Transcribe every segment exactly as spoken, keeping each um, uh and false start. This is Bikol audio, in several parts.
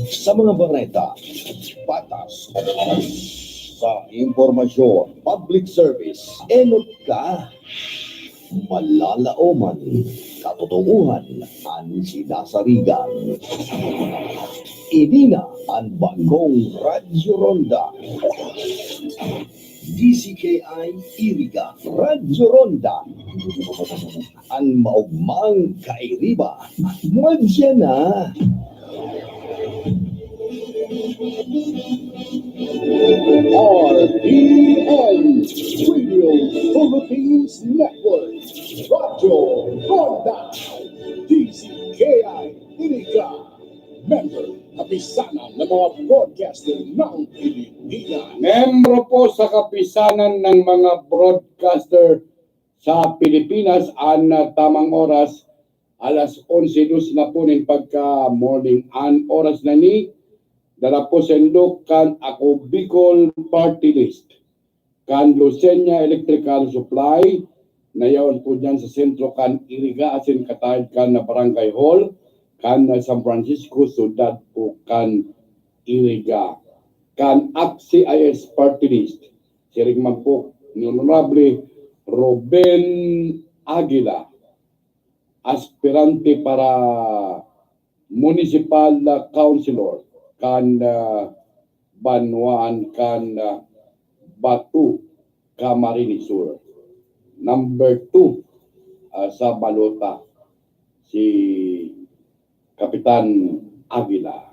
Sa mga bareta, patas. Sa impormasyon, public service, enot ka. Malalaoman, katotohanan an sinasarigan. Ini na an bagong Radyo Ronda. D C K I Iriga, Radyo Ronda. An maogmang kairiba, madya na. R P N Radio Philippines Network, Radyo Ronda, D C K I Iriga, member, kapisanan ng mga broadcaster ng Pilipinas. Membro po sa kapisanan ng mga broadcaster sa Pilipinas, an, ah, tamang oras, alas onse dos na po nin pagka-morning. An oras na ni, dara po saindo kan Ako Bicol Party List, kan Lucena Electrical Supply, na yaon po dyan sa sentro kan Iriga, asin kataed kan Barangay Hall, kan San Francisco, syudad po kan Iriga, kan AXIS Party List, siring man po ni Honorable Ruben Aguila, aspirante para municipal na councilor kan, ah, banwaan kan, ah, Bato, Camarines Sur. Number two, ah, sa balota, si Kapitan Aguila.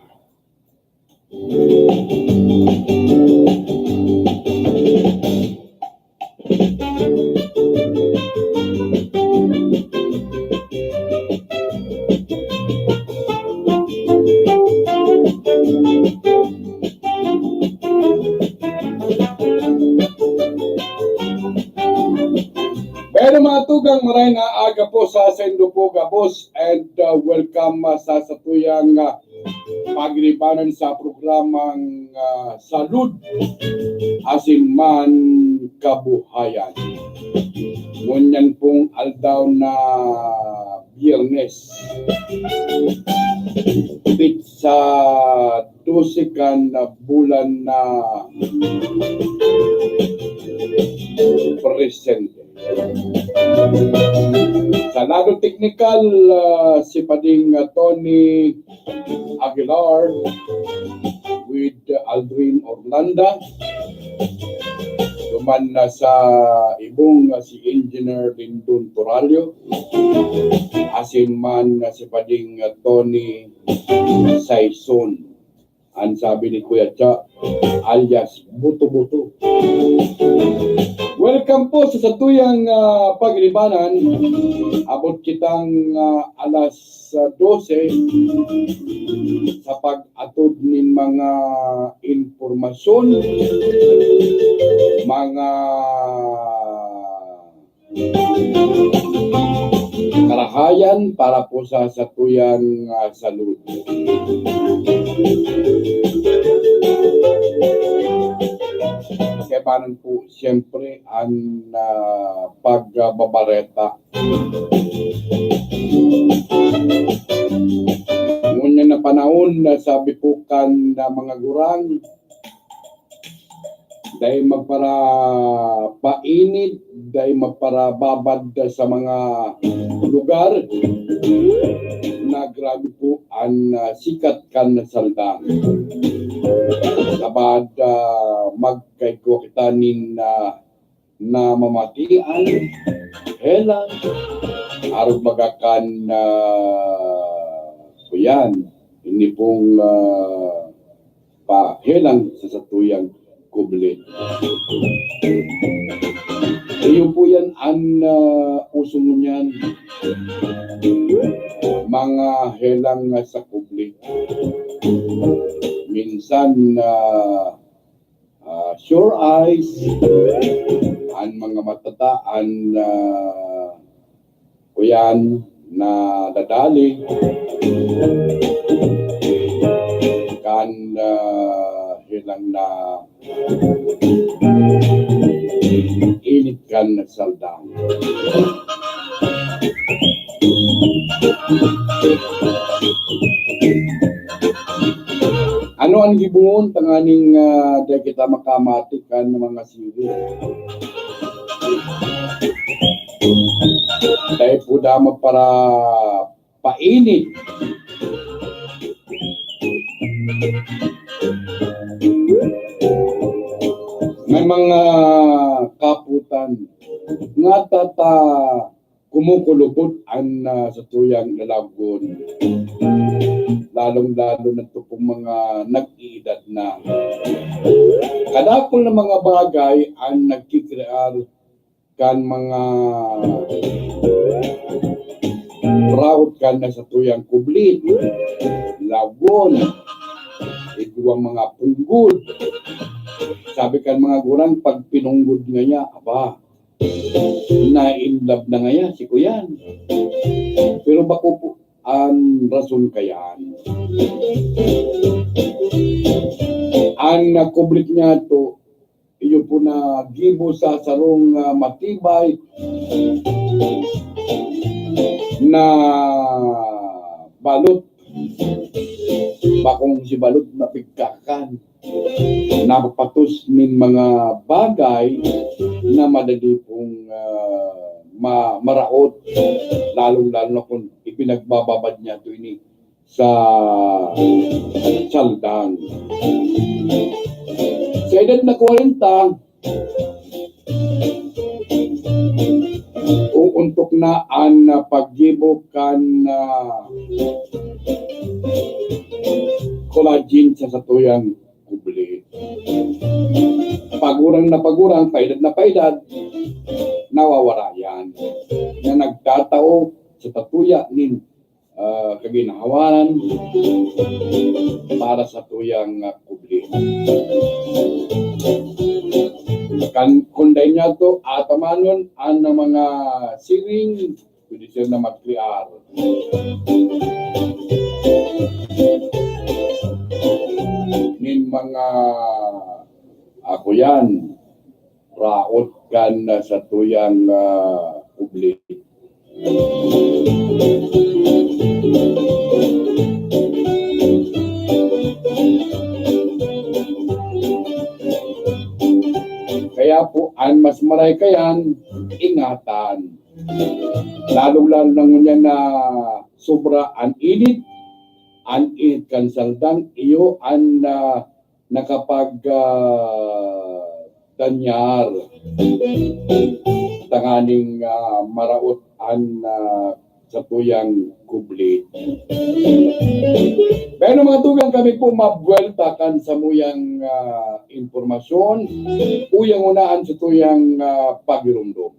Pero mga tugang, maray na aga po sa saindo po gabos, and, uh, welcome, uh, sa satuyang, uh, pagiribanan sa programang, ah, Salud asin man Kabuhayan. Ngunyan pong aldaw na Biyernes, petsa dose kan bulan na presente. Sa lado teknikal, ah, si Pading, ah, Tony Aguilar with Aldrin Orlanda. Duman na sa ibong, ah, si Engineer Lindon Toralio. Asin man, ah, si Pading, ah, Tony Saison. An sabi ni Kuya Cha, alias Buto-Buto. Welcome po sa satuyang, ah, pagiribanan. Abot kitang, ah, alas, ah, dose sa pag-atod nin mga impormasyon, mga karahayan para po sa satuyang, ah, salud. Kaibanan po, siyempre, an, ah, pagbabareta. Ngunyan na panahon, na sabi po kan, ah, mga gurang, dai magparapainit, dai magparababad sa mga lugar na grabe po an, ah, sikat kan saldang. Sabad, ah, magkaigwa kita nin, ah, namamatian, helang, arog baga kan, ah, kuyan, ini pong, ah, pahelang sa satuyang kubli. Iyo po yan an, ah, uso ngunyan, mga helang sa kubli. Minsan, ah, ah, sure eyes, an mga mata ta, an, ah, kuyan, nadadali kan, ah, helang na init kan saldang. Ano ang gibohon tanganing, ah, dai kita makamati kan mga siri? Dai po dama para painit. May mga kaputan nga tata kumukulubot an, ah, satuyang lalagon, lalong-lalo na to kung mga nag-iidad na. Kadakul na mga bagay an nagkikrear kan mga raot kan na satuyang kublit, lagon, igwang mga punggod. Sabi kan mga gurang, pag pinunggod ngaya, aba, na in love na ngaya si kuyan. Pero bako po an rason kayan. An nakublit niya to, iyo po na gibo sa sarong, ah, matibay na balot. Bakong si balot mapigkakan. Napapatos nin mga bagay na madali pong, ah, ma-, maraot, lalong-lalo na kung ipinagbababad niya ito ini sa saldang. Sa edad na kwarenta, uuntok na an, ah, paggibo kan, ah, collagen sa satuyang kubli. Pagurang na pagurang, paedad na paedad, nawawara yan. Na nagtatao sa tatuya nin, ah, kaginhawahan para sa tuyang, ah, kubli. Kan, kung dai niya to atamanon, an mga siring, pwede siya na magkrear nin mga, ako yan, raot kan, ah, satuyang, ah, kubli. Kaya po, an mas maray kayan, ingatan. Lalong-lalo na ngunyan na sobra an init, an init kan saldang, iyo an, ah, nakapag, ah, danyar tanganing, ah, maraot an, ah, satuyang kubli. Pero mga tugang, kami po mabuwelta kan samuyang, ah, impormasyon. Uyang una an satuyang, ah, pagirumdom.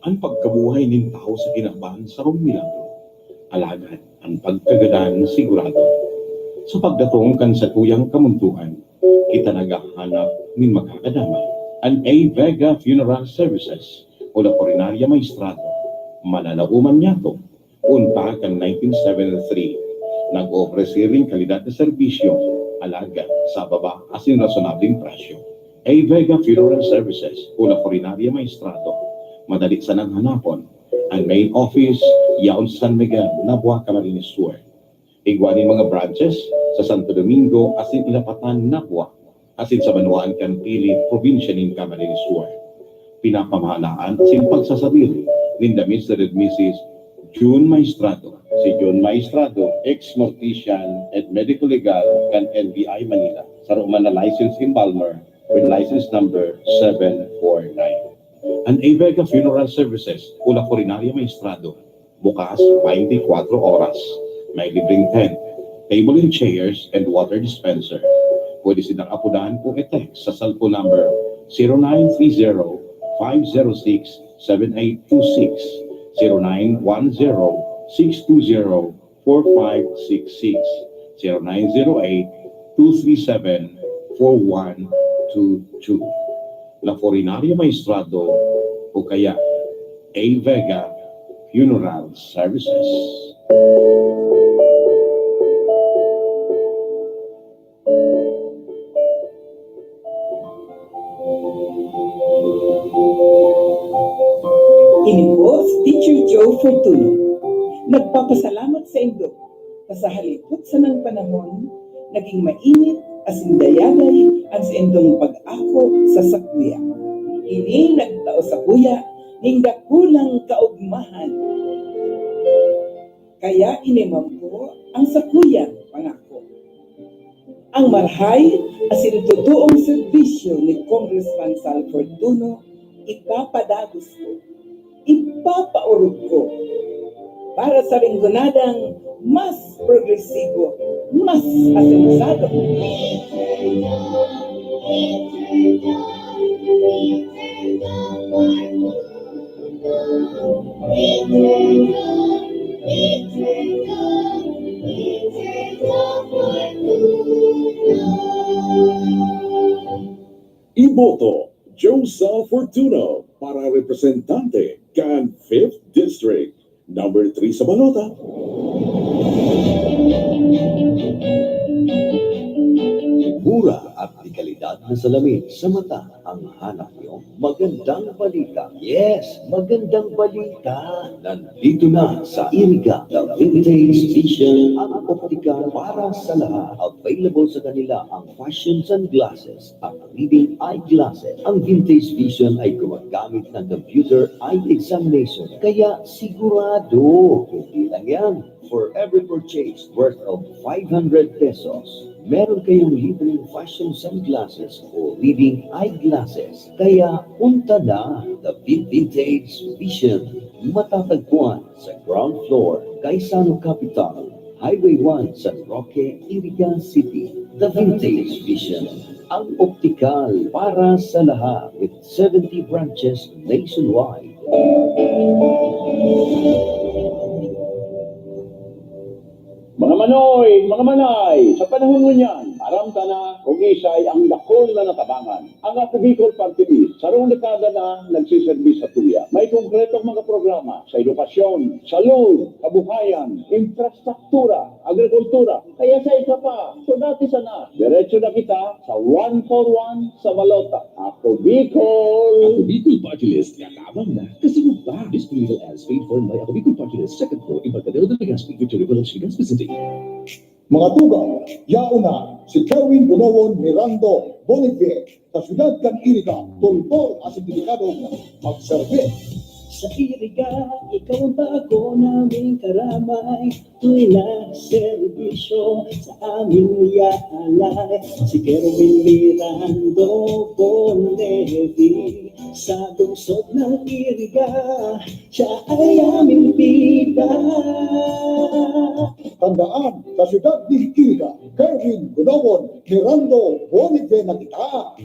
An pagkabuhay nin tawo sa kinaban sarong milagro. Alagad, an pagkagadan sigurado. Sa pagdatong kan satuyang kamuntoan, kita naghahanap nin makakadamay. An A Vega Funeral Services o La Funeraria Maestrado, mananauman niyato, unta kan nineteen seventy-three, nag-oofrese nin kalidad na serbisyo, alagad sa baba asin rasonableng presyo. A Vega Funeral Services o La Funeraria Maestrado, madali sanang hanapon. An main office yaon sa San Miguel, Nabua, Camarines Sur. Igwa nin mga branches sa Santo Domingo asin Ilapatan, Nabua, asin sa banwaan kan Pili, probinsya nin Camarines Sur. Pinapamahalaan asin pagsasadiri ninda Mister and Missus June Maestrado. Si June Maestrado, ex-mortician and medical legal kan N B I Manila, saro man na license embalmer with license number seven four nine. An A Vega Funeral Services o La Funeraria Maestrado, bukas twenty-four oras. May libreng tent, table and chairs, and water dispenser. Pwede silang apodan o i-text sa cellphone number zero nine three zero, five zero six, seven eight two six, zero nine one zero, six two zero, four five six six, zero nine zero eight, two three seven, four one two two. La Funeraria Maestrado o kaya A Vega Funeral Services. Ini po si Teacher Joe Fortuno. Nagpapasalamat saindo ta sa halipot sanang panahon, nagin mainit asin dayagay an saindong pag-ako sa sakuya. Ini nagtao sakuya nin dakulang kaogmahan. Kaya ini man po ang sakuyang pangako. Ang marahay asin totoong serbisyo ni Congressman Sal Fortuno ipapadagos ko, ipapaorog ko para sa Linggonadang mas progresibo, mas asensado. Iboto Josa Fortuno para representante kan fifth District, number three sa balota. Mura at dekalidad na salamin sa mata ang hanap niyo. Magandang balita. Yes, magandang balita. Nandito na sa Iriga, The Vintage Vision, ang optical para sa lahat. Available sa kanila ang fashion sunglasses at reading eyeglasses. Ang Vintage Vision ay gumagamit ng computer eye examination, kaya sigurado, hindi lang yan. For every purchase worth of five hundred pesos, meron kayong libreng fashion sunglasses o reading eyeglasses. Kaya punta na, The Vin- Vintage Vision. Matatagpuan sa ground floor, Gaisano Capital, Highway one, San Roque, Iriga City. The Vintage Vision, ang optical para sa lahat, with seventy branches nationwide. Mga manoy, mga manay, sa panahon ngunyan, aram ta na kung isay ang dakul na natabangan. Ang Ako Bicol Party List, sarong dekada na nagsiserbi sa tuya. May konkretong mga programa sa edukasyon, salud, kabuhayan, infrastruktura, agrikultura. Kaya sa ika pa, so dati sana, diretso na kita sa one for one sa balota. Ako Bicol! Ako Bicol Party List, katabang na, kasunod pa. This political ad is paid for by Ako Bicol Party List, second floor, Embarcadero de Legazpi, Victoria Village, Legazpi City. Mga tugang, yaon na si Kerwin Bunawon Mirando Boniface sa syudad kan Iriga, toltol asin dedikadong magserbi. Sa Iriga, ikaw ang bago naming karamay. Tuwing nagserbisyo sa aming yaalay. Si Kerwin Mirando Bondevi sa lungsod ng Iriga. Siya ay aming bida. Tandaan, sa syudad ni Iriga, Kerwin Bunawon Mirando Boniface na kita.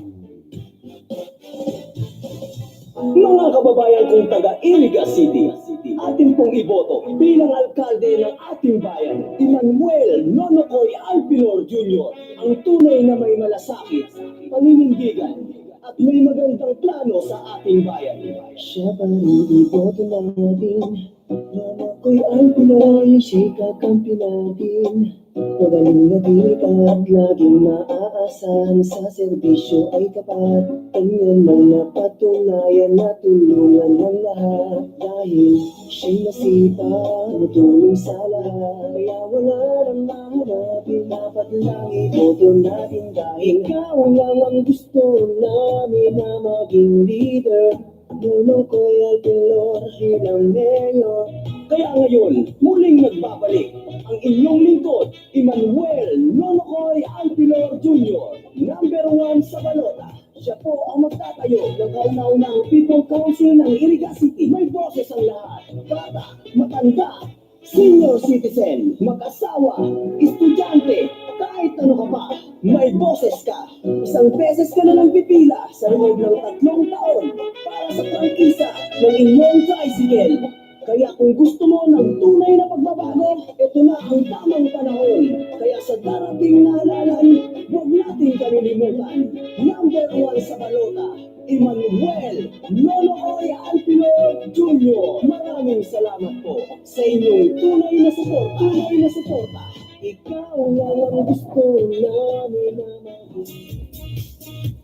Mga kababayan kong taga Iriga City, atin pong iboto bilang alkalde ng ating bayan, Emmanuel Nonokoy Alpilor Junior, ang tunay na may malasakit, paninindigan, at may magandang plano sa ating bayan. Siya pa rin iboto natin. Nonokoy Alpilor, siya kakampi natin. Magaling na dinig at laging maaasahan, sa serbisyo ay tapat. Kanya nang napatunayan na tulungan ng lahat. Dahil siya'y masipag, tumutulong sa lahat. Kaya wala nang mahanapin, dapat lang iboto natin. Dahil ikaw lang ang gusto namin na maging leader. Nonokoy Alpilor bilang mayor. Kaya ngayon, muling nagbabalik ang inyong lingkod, Emmanuel Nonokoy Alpilor Junior, number one sa balota. Siya po ang magtatayo ng kauna-unahang People Council ng Iriga City. May boses ang lahat. Bata, matanda, senior citizen, mag-asawa, estudyante, kahit ano ka pa, may boses ka. Isang beses ka na lang pipila sa loob ng tatlong taon para sa prangkisa ng inyong tricycle. Kaya kung gusto mo ng tunay na pagbabago, ito na ang tamang panahon. Kaya sa darating na halalan, huwag natin kalilimutan. Number one sa balota, Emmanuel Nonokoy Alpilor Junior. Maraming salamat po sa inyong tunay na suporta. Tunay na suporta. Ikaw lang ang gusto namin na maging.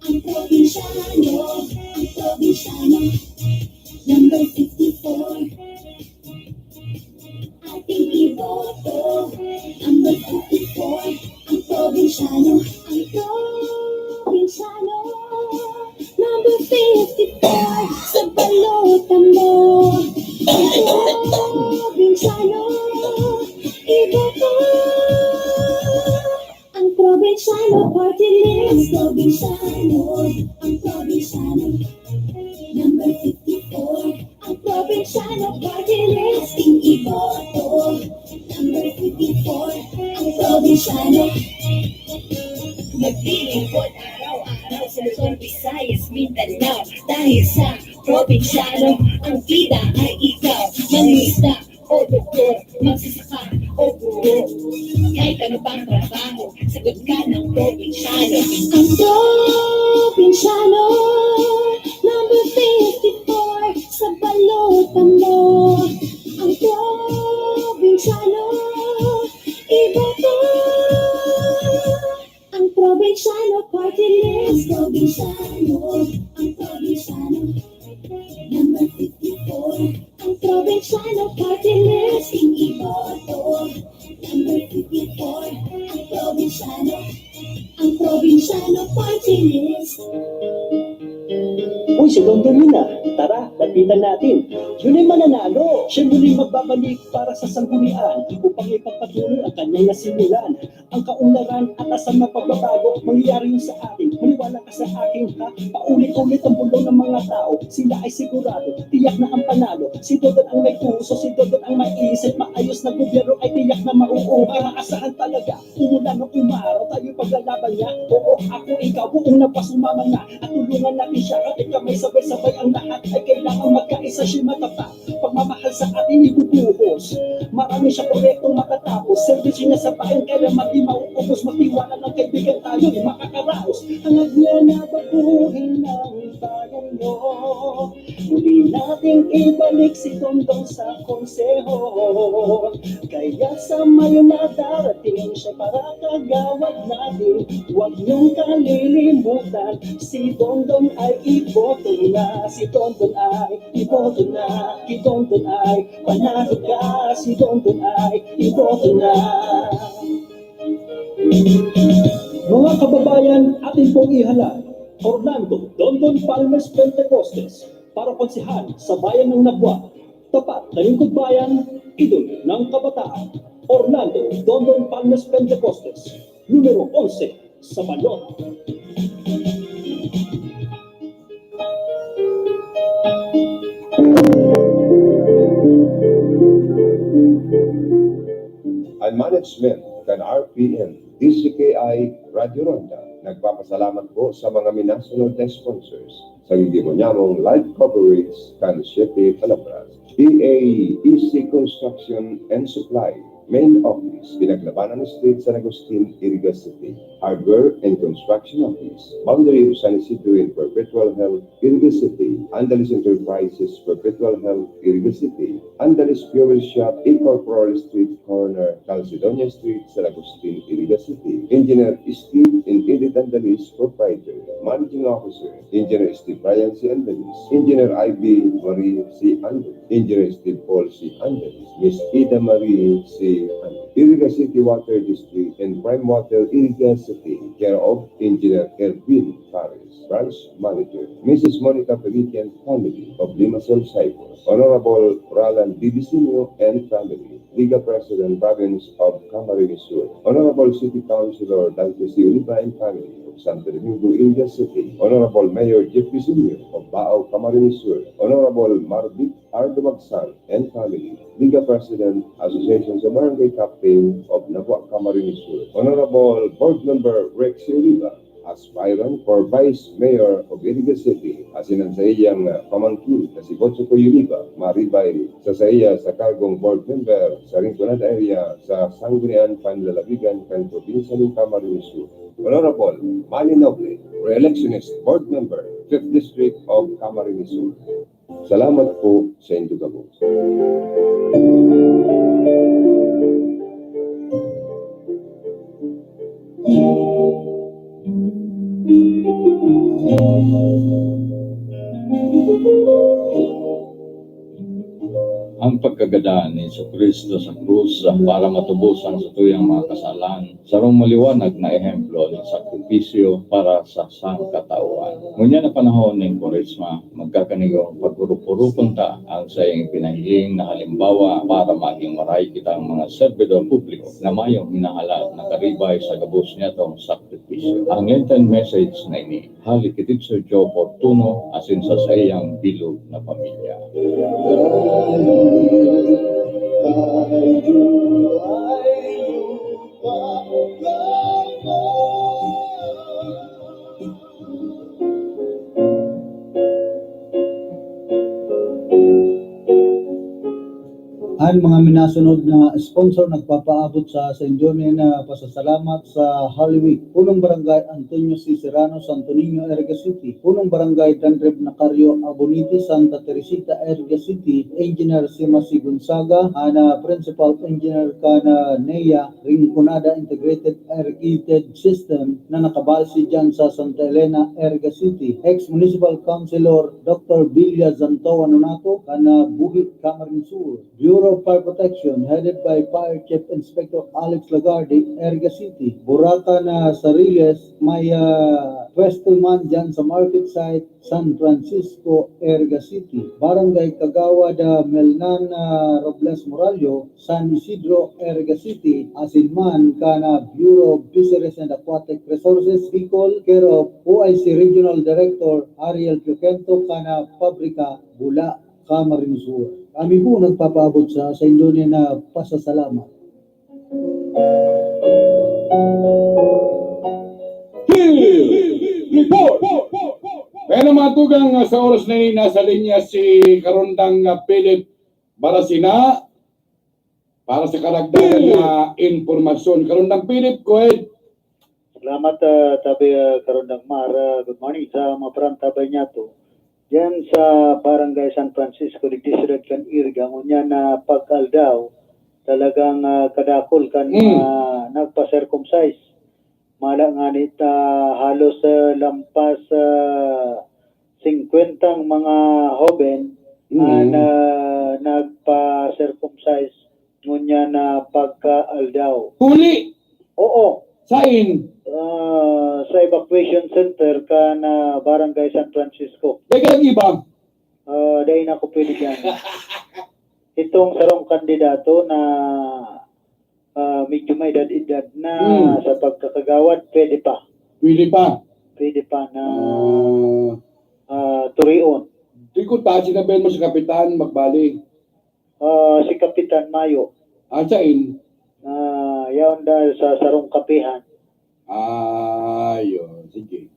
Ang probinsyano, ang probinsyano, number fifty-four. Ating Number fifty-four, ang probinsyano, ang probinsyano. Number fifty-four, sa balota mo, ang probinsyano, iboto. Ang probinsyano party list, probinsyano, ang probinsyano. Number fifty-four, ang probinsyano party list, iboto. Number fifty-four, ang probinsyano. Naglilingkod araw-araw sa Luzon, Visayas, Mindanao. Dahil sa probinsyano, ang bida ay ikaw. Mangingisda o doktor, magsasaka o guro. Kahit ano pang trabaho, sagot ka ng probinsyano. Ang probinsyano, number fifty-four, sa balota mo. Ang probinsyano, iboto. Ang probinsyano party list, probinsyano, ang probinsyano. Number fifty-four, ang probinsyano party list, iboto. Number fifty-four, ang probinsyano, ang probinsyano party list. Uy, si Dondon yun ah. Tara, lapitan natin. Yun ay mananalo. Siya muling magbabalik para sa sanggunian upang ipagpatuloy ang kanyang nasimulan. Ang kaunlaran at asam na pagbabago mangyayari yun sa atin. Maniwala ka sa akin, ha? Paulit-ulit ang bulong ng mga tao. Sila ay sigurado, tiyak na ang panalo. Si Dodon ang may puso, si Dodon ang may isip. Maayos na gobyerno ay tiyak na mauubra. Maasahan talaga, umulan o umaraw, tayo'y paglalaban niya. Oo, ako, ikaw, buong na pasumama na. At tulungan natin siya, kapit kamay, sabay-sabay ang lahat. Ay kailangan magkaisa, siya matapat. Pagmamahal sa atin ibubuhos. Marami siya proyektong matatapos. Serbisyo niya sa bayan, kaya magdi mauubos. Magtiwala ng kaibigan, tayo'y makakaraos. Hangad niya na baguhin ang bayan niyo. Muli nating ibalik si Dondon sa konseho. Kaya sa Mayo na darating siya para kagawad natin. Huwag niyong kalilimutan, si Dondon ay iboto na. Si Dondon ay iboto na. Si Dondon ay panalo ka. Si Dondon ay iboto na. Mga kababayan, atin pong ihalal, Orlando Dondon Palmes Pentecostes, para konsehal sa bayan ng Nabua. Tapat na lingkod bayan, idol ng kabataan. Orlando Dondon Palmes Pentecostes, numero onse sa balota. Ang management kan R P N, D Z K I, Radyo Ronda, nagpapasalamat po sa mga minasunod na sponsors sa gigimo nyamong live coverage kan Siete Palabras. P A E C Construction and Supply, Main Office, Pinaglabanan Street, San Agustin, Iriga City. Hardware and Construction Office, boundary of San Isidro and Perpetual Health, Iriga City. Andalis Enterprises, Perpetual Health, Iriga City. Andalis Fuel Shop, Incorporated Street Corner, Calcedonia Street, San Agustin, Iriga City. Engineer Steve and Edith Andalis, Proprietor. Managing Officer, Engineer Steve Ryan C. Andalis, Engineer Ivy Marie C. Andalis, Engineer Steve Paul C. Andalis, Miss Ida Marie C. Andalis. Iriga City Water District and Prime Water, Iriga City, care of Engineer Erwin Pares, Branch Manager. Missus Monica Pelican, family of Limassol, Cyprus. Honorable Ralan D. Diseño and family, Liga President, Province of Camarines Sur. Honorable City Councilor Dante C. Oliva and family of Santo Domingo, Iriga City. Honorable Mayor Jeffrey Senior of Baao, Camarines Sur. Honorable Marvic R. Dumagsan and family, Liga President, Association sa Barangay Captain of Nabua, Camarines Sur. Honorable Board Member Rex C. Oliva, aspirant for Vice Mayor of Iriga City, asin an saiyang, ah, pamangkin na si Botsokoy Oliva, maribay sa saiya sa kargong board member sa Rinconada Area sa Sangguniang Panlalawigan kan Probinsya nin Camarines Sur. Honorable Manny Noble, Re-electionist Board Member, Fifth District of Camarines Sur. Salamat po sa indo gabos. Ang pagkagadan ni Jesu-Cristo sa krus para matubos ang satuyang mga kasalan, sarong maliwanag na ehemplo nin sakripisyo para sa sangkatauhan. Ngunyan na panahon nin Kwaresma, magkakanigong pagurop-uropon ta ang saiyang ipinahiling na halimbawa para maging maray kitang mga serbidor publiko na mayong hinahalat na karibay sa gabos niyatong sakripisyo. Ang Lenten message na ini hale ki Teacher Joe Fortuno asin sa saiyang bilog na pamilya. An mga minasunod na sponsor nagpapaabot sa saindong na pasasalamat sa Holy Week. Punong Barangay Antonio C. Serrano, Santo Niño, Iriga City. Punong Barangay Dandreb Nacario Abonite, Santa Teresita, Iriga City. Engineer Sima C. Gonzaga, ana Principal Engineer kan NEA, Rinconada Integrated Air Heated System na nakabase dyan sa Santa Elena, Iriga City. Ex-Municipal Councilor Doctor Bilya Zantawa Nonato, kan Buhi, Camarines Sur. Bureau of Fire Protection, headed by Fire Chief Inspector Alex Lagarde, Iriga City. Burakan na Sariles, may, ah, pwesto man dyan sa market site, San Francisco, Iriga City. Barangay Kagawad, ah, Melnan, ah, Robles Morallo, San Isidro, Iriga City, asin man kan Bureau of Fisheries and Aquatic Resources, Bicol, care of O I C Regional Director Ariel Piocento, kan Pabrika, Bula, Camarines Sur. Kami po nagpapaabot sa, sa inyo na pasasalamat. Report! Kaya na mga tugang, ah, sa oras na ini, nasa linya si Karondang, ah, Philip Barasina para sa karagdagan na impormasyon. Karondang Philip, go ahead. Salamat, ah, tabi, ah, Karondang Mar. Ah, good morning sa mga parantabay niyato. Diyan sa Barangay San Francisco, digdi siyudad kan Iriga, ngunyan na pagkaaldaw, talagang, ah, kadakul kan Mm. mga nagpa-circumcise. Mala ngani ta halos, ah, lampas, ah, singkwentang mga hoben Mm. an, ah, nagpa-circumcise ngunyan na pagkaaldaw. Huli? Oo. Sain? Ah, sa evacuation center kan, ah, Barangay San Francisco. Dai ka nag-iba? Ah, dai na ako pwede diyan. Itong sarong kandidato na, ah, medyo may edad-edad na Hmm. sa pagkakagawad, pwede pa. Pwede pa? Pwede pa na, Ah. ah, turion. Di ko ta, sinabihan mo si Kapitan Magbali. Ah, si Kapitan Mayo. Ah, sain? Ah, yaon dahil sa sarong kapihan. Ah, yun. Sige.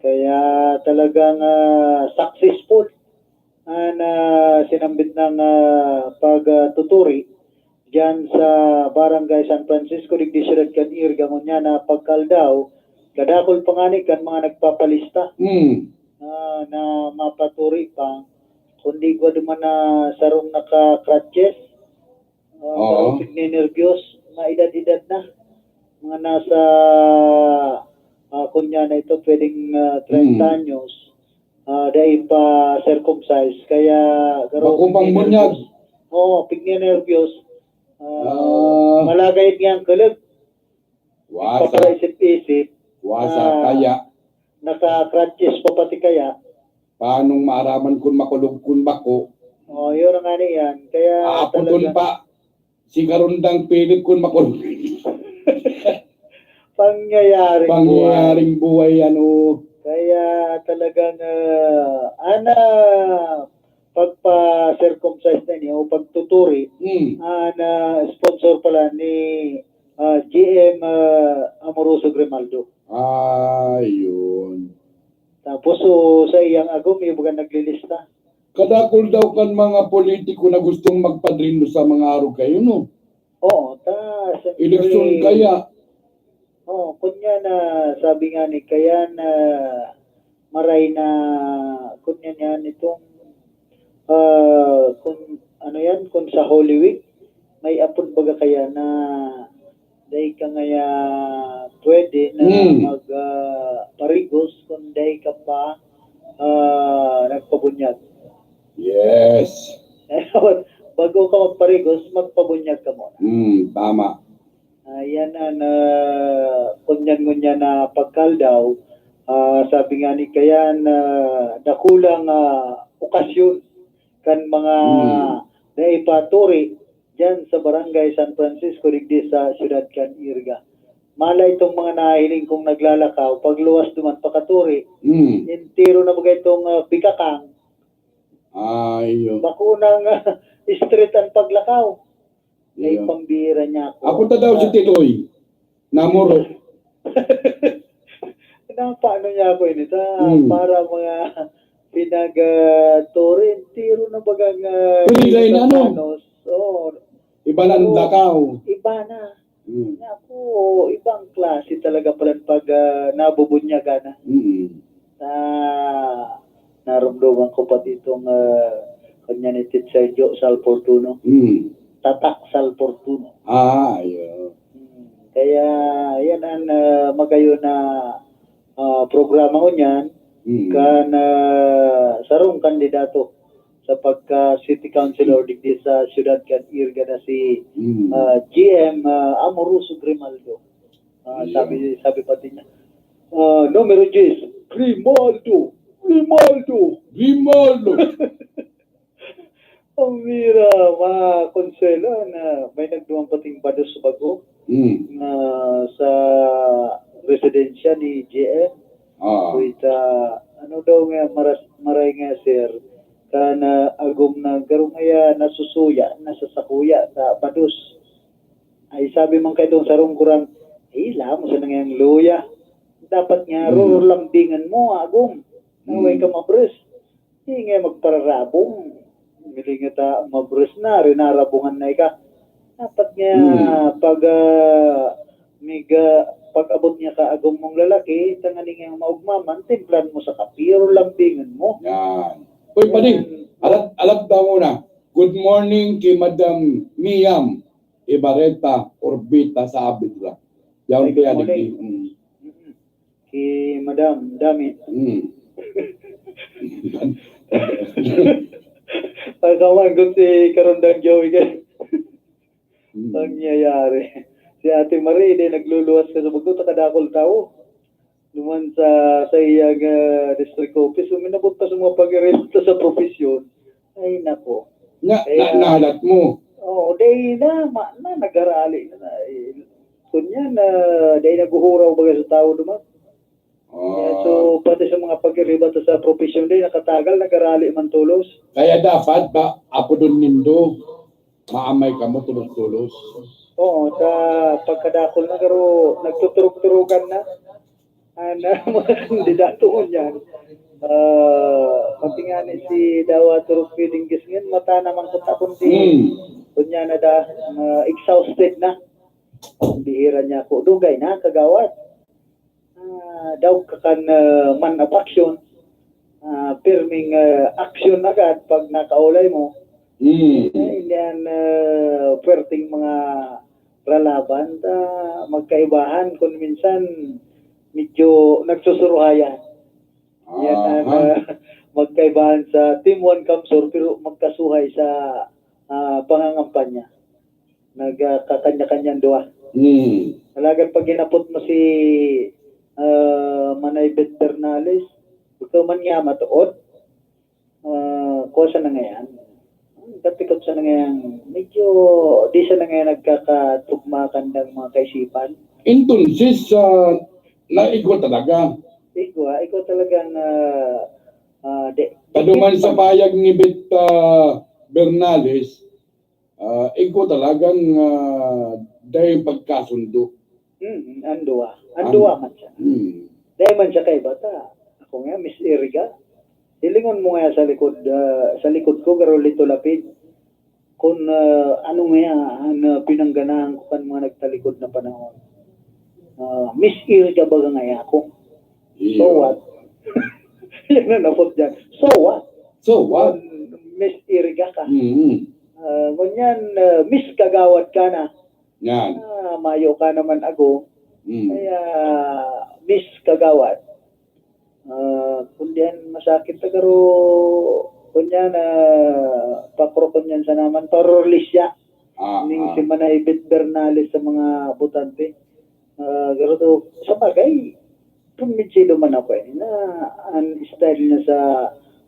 Kaya talagang, ah, successful an, ah, sinambit ng, ah, pagtuturi diyan sa Barangay San Francisco, digdi siyudad kan Iriga, ngunyan na pagkaaldaw, kadakul pa ngani kan mga nagpapalista Hmm. na, na mapaturi pa, kundi igwa duman na sarong naka-crutches, ah, Oo. pero pigninerbyos, mga edad-edad na. Mga nasa, ah, kunya na ito, pwedeng, ah, treinta Hmm. anyos, ah, dai pa circumcised. Kaya, garo Bako pang pigninerbyos. Bunyag. Oo, pigninerbyos. Ah, Ah. malagay niyang kalag. Wasa. Nagpapaisip-isip. Wasa, Ah, kaya. Naka-crutches pa pati kaya. Paanong maaraman kun makulog kun bako? Oh, yun ang ano yan. Kaya Aaputon talaga pa. Si Karondang Philip kun makulog. Pangyayaring Pangyayaring buhay. buhay, ano. Kaya talagang, ah, ana, pagpa-circumcise na niya o pagtuturi, Hmm. ana, sponsor pala ni, ah, G M, ah, Amoroso Grimaldo. Ah, yun. Tapos, so, sa iyang agom, yung baga naglilista. Kadakul daw kan mga politiko na gustong magpadrino sa mga arog kayo, no? Oo, ta, siyempre, Eleksyon kaya? Oo, kunya na, sabi nga ni, kaya na maray na, kunya niya nitong, ah, kung ano yan, kung sa Holy Week, may apod baga kaya na dai ka ngaya pwede na Hmm. mag, ah, parigos kung dai ka pa, ah, nagpabunyag. Yes. Bago ka magparigos, magpabunyag ka muna. Hmm, tama. Ayan an, ah, ngunyan-ngunyan na pagkaldaw. Ah, sabi nga ni Kayan, ah, dakulang, ah, okasyon kan mga Hmm. naipaturi diyan sa Barangay San Francisco, digdi sa siyudad kan Irga. Mala itong mga nahiling kong naglalakaw, pagluwas duman pakaturi, Hmm. entero na baga itong, ah, bikakang. Ah, iyo. Bakunang, ah, street ang paglakaw. Ay, Iyo. pambira niya ako. Ako ta daw si Ah. Titoy. Namuro. Napaano niya ako ini sa Hmm. para mga pinag, ah, turi, entero na baga nga Pero ilay na, ano? Ilocano. Oo. Iba na ang Pero lakaw. iba na. Hmm. Nga ako, ibang klase talaga pala pag, ah, nabubunyagan na. Mm. Na, narumduman ko pati itong, ah, kanya ni Teacher Jo Sal Fortuno. Mm. Tatak Sal Fortuno. Ah, ayun. Hmm. Kaya, yan ang, ah, magayon na, ah, programa ko niyan. Mm. Kan, ah, sarong kandidato sa pagka city councilor digdi sa siyudad kan Irga na si, Mm. ah, G M, ah, Amoroso Grimaldo. Ah, Ayun. sabi, sabi pati niya, ah, numero diyes, Grimaldo! Grimaldo! Grimaldo! Ang mira, mga konsuelo na may nagduman pating bados bago Mm. na sa residensya ni G M. Ah. Wait, ah, ano daw nga, maras-, maray nga, sir, ka na agom na garo ngaya nasusuya, nasasakuya sa bados. Ay, sabi man kaitong sarong kurang, "Ay, lamo sa nangayang luya. Dapat nga, Hmm. rurulambingan mo, agom. Na way Hmm. ka mabres. Di nga magpararabong. Milinga ta, mabres na, rinarabungan na ika." Dapat nga, Hmm. pag, ah, mig-, ah, pag-abot niya ka agom mong lalaki, tanganing nga maugmaman, timplan mo sa kape, rurulambingan mo. Yan. Uy, padi, Yan. alat, alat daw muna. Good morning kay Madam Miam Ibareta Orbita sa Abidra. Yaon Ay, kaya good morning. Digdi. Mm. Mm-mm. Ki Madam, dami. Mm. Pagkawan ko si Karondang Joey kay Mm. nangyayari. Si Ate Marie, di nagluluwas ka sa bago, takadakol tao. Duman sa, sa iyang, ah, district office, uminabot pa sa mga pag-irita sa profesyon. Ay, nako. Na, Kaya na, nahalat mo? Oo, dai na, ma-, na, nagarali na, na, eh, kunyan na, dai naguhuraw baga sa tao duman. Ah. Kaya, so, pati sa mga pag-irita sa profesyon, dai nakatagal, nagarali man tolos. Kaya dapat ba, apodon nindo, maamay kamo tolos-tolos? Oo, sa pagkadakol na, pero nagtuturog-turugan na. An, ah, mga kandidato ngunyan, ah, pati nga ni si Dawa Turok Pilinggis ngayon, mata naman ko ta kundi Hmm. kunya na da, ah, exhausted na. Bihira niya ako, dugay na, kagawad. Ah, daw ka kan, ah, man of action, ah, pirming, ah, action agad pag nakaulay mo. Hmm. Ay, yan, ah, puwerteng mga lalaban, ta magkaibahan kun minsan medyo nagsusuruhayan. Yan ang, Aha. ah, magkaibahan sa Team One Kamsur, pero magkasuhay sa, ah, pangangampanya. Nagkakanya-kanyang duwa. Hmm. Alagad pag hinapot mo si, ah, Manay Bet Bernales, ikaw man nga matood, ah, kuha sa nangayan. Katikot sa nangayan, medyo di sa nangayan nagkakatugma kandang mga kaisipan. Entonces, ah, naigwa talaga? Igwa, igwa talaga na, ah, di, Paduman sa payag ni Bet, ah, Bernales, ah, igwa talagang, ah, dai pagkasundo. Mm, ang duwa. Ang Ang duwa man siya. Mm. Dai man siya kaiba ta. Ako nga, Miss Iriga. Hilingon mo nga sa likod, ah, sa likod ko, garo Lito Lapid. Kun, ah, ano nga ang, ah, pinangganahan ko kan mga nagtalikod na panahon. Ah, Miss Iriga baga ngaya ako. Iyo. So what? Yan ang napot dyan. So what? So what? Kun Miss Iriga ka. Mm. Ah, ngunyan, ah, Miss Kagawad ka na. Yan. Ah, mayo ka naman ako. Mm. Kaya, Miss Kagawad. Ah, kundi an masakit na garo, Kunyan, ah, pakro kunyan sa naman, parorlisya. Ah, ning ah. Si Manay Ibit Bernales sa mga botante. Ah, pero to, sa bagay, kumbitsido man ako eh, na ang style niya sa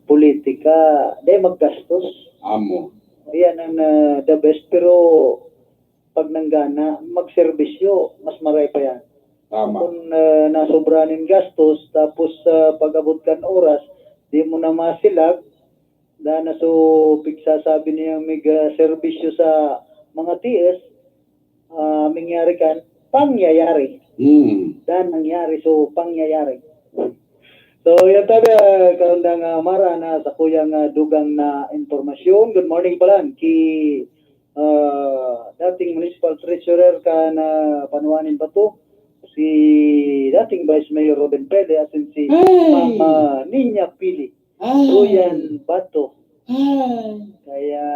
politika, dahil maggastos. Amo. Yan ang, ah, the best, pero pag nanggana, magserbisyo, mas maray pa yan. Tama. Kung, ah, nasobra nin gastos, tapos, ah, pag-abot kan oras, di mo na masilag, dahil na so, pigsasabi niyang mig, ah, serbisyo sa mga T S, ah, mangyari kan pangyayari. Hmm. Dahil nangyari, so, pangyayari. So, yan tabi, ah, kaundang, ah, Mara na sa kuyang, ah, dugang na impormasyon. Good morning pala, ki, ah, dating municipal treasurer kan Panuanin Bato, si dating Vice Mayor Robin Pele, asin si Mama Ninya Pili. Ay. Duyan Bato. Ay. Kaya,